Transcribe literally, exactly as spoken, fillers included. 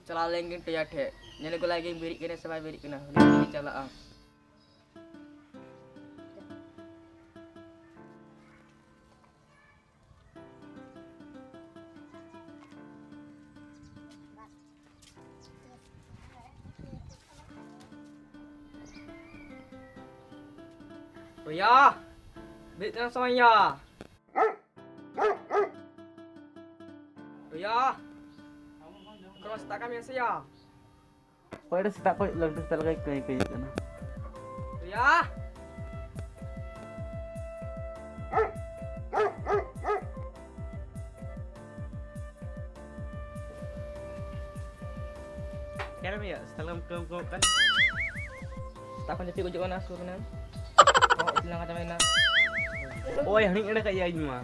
ᱪᱟᱞᱟᱣ ᱞᱮᱱ ᱜᱤᱧ ᱴᱚᱭᱟ ᱴᱷᱮᱡ, ᱧᱮᱞ ᱟᱹᱜᱩ ᱞᱟᱭ ᱜᱤᱧ ᱵᱮᱨᱮᱫ ᱠᱟᱱᱟ ᱥᱮ ᱵᱟᱭ ᱵᱮᱨᱮᱫ ᱠᱟᱱᱟ, ᱩᱱᱤ ᱴᱷᱮᱱ ᱜᱤᱧ ᱪᱟᱞᱟᱜᱼᱟ᱾ ᱴᱚᱭᱟ, ᱵᱮᱨᱮᱫ ᱠᱟᱱᱟ ᱥᱮ ᱵᱟᱝ ᱭᱟ? ᱴᱚᱭᱟ, ᱮᱠᱷᱚᱱ ᱥᱮᱛᱟᱜ ᱠᱟᱱ ᱜᱮᱭᱟ ᱥᱮ ᱭᱟ? ᱚᱠᱚᱭ ᱨᱮ ᱥᱮᱛᱟᱜ ᱠᱷᱚᱱ ᱞᱟᱹᱜᱽᱲᱤ ᱥᱮᱛᱟᱜ ᱞᱮᱠᱟᱭ ᱠᱟᱹᱭ ᱠᱟᱹᱭ ᱠᱟᱱᱟ᱾ ᱴᱚᱭᱟ᱾ ᱪᱮᱠᱟᱭᱱᱟᱢ ᱭᱟ? ᱥᱮᱛᱟᱜ ᱞᱮᱠᱟᱢ ᱠᱟᱹᱣ ᱠᱟᱹᱣ ᱠᱟᱱ᱾ ᱥᱮᱛᱟᱜ ᱠᱷᱚᱱ ᱡᱟᱹᱯᱤᱫ ᱜᱚᱡᱚᱜ ᱠᱟᱱᱟ, ᱥᱩᱨ ᱠᱟᱱᱟ᱾ ᱦᱚᱸ, ᱤᱥᱤᱱ ᱞᱟᱸᱜᱟ ᱪᱟᱵᱟᱭᱮᱱᱟ᱾ ᱳᱭ, ᱦᱟᱹᱱᱤᱧ ᱮᱲᱮ ᱠᱟᱜ ᱭᱟ ᱤᱧ ᱢᱟ᱾